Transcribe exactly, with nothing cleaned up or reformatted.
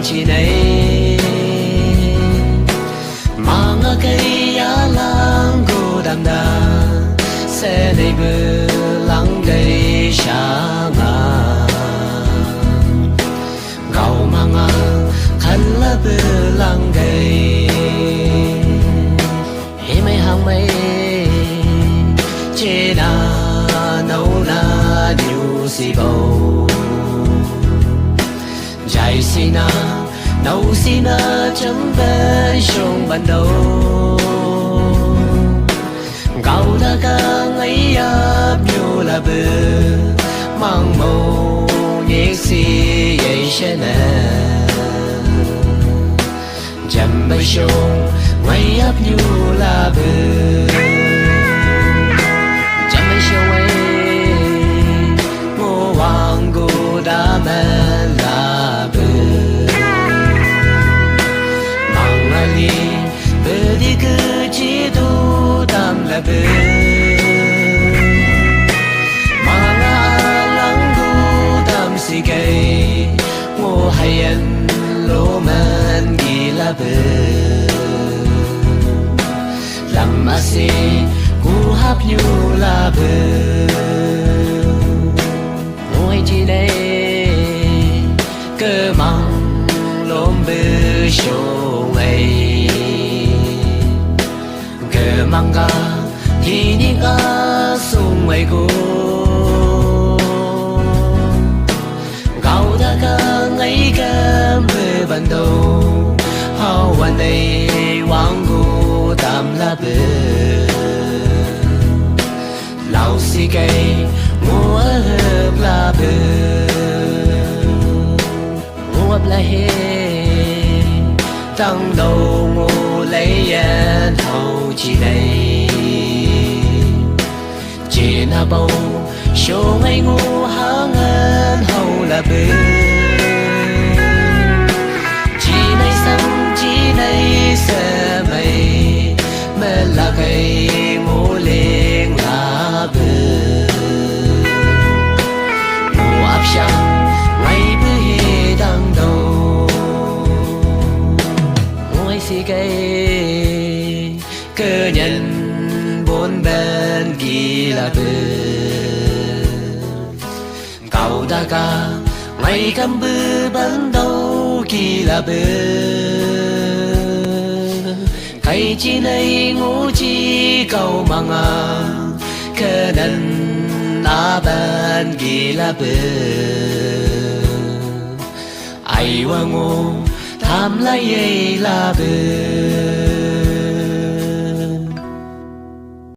Chinai manga kai a langgu damda, senai bu langgai sanga. Gau manga kala bu langgai. Himai hangmai, chena nauna niu sibau. Jai sina, nau sina, chamban shong bandau. Gau daga ngai ap niu labu, mang mo niksi yai shena. Jamba shong ngai ap niu labu. Jamba shong ngai mo wanggu daman labu. Mangali bedi kecitu dam labu. Manga langgu dam sigai. Ngo hayan loman gila be. Lam masi ku hap niu labu. Ngo hai chinai kemang lombe shongai. Kemangga hini ka sungaiku. Gau daga ngai kembe bando. Hawanai wanggu dam labu. Lau sigai mo ahep labu. Uap lahe tang dau ngo layan hau chinai. Cina bau shongai ngo hangan hau labe. Chinai sam chinai samai. Melakai mo leng labe. Mo apsiang ngai behe dangdo. Mo ai sigai kenyan bon ban gila be. Kau daga ngai kambe bandau gila be. Kai cinai nguci kau manga kenan aban gila be. Ai wango tamlai ei labe.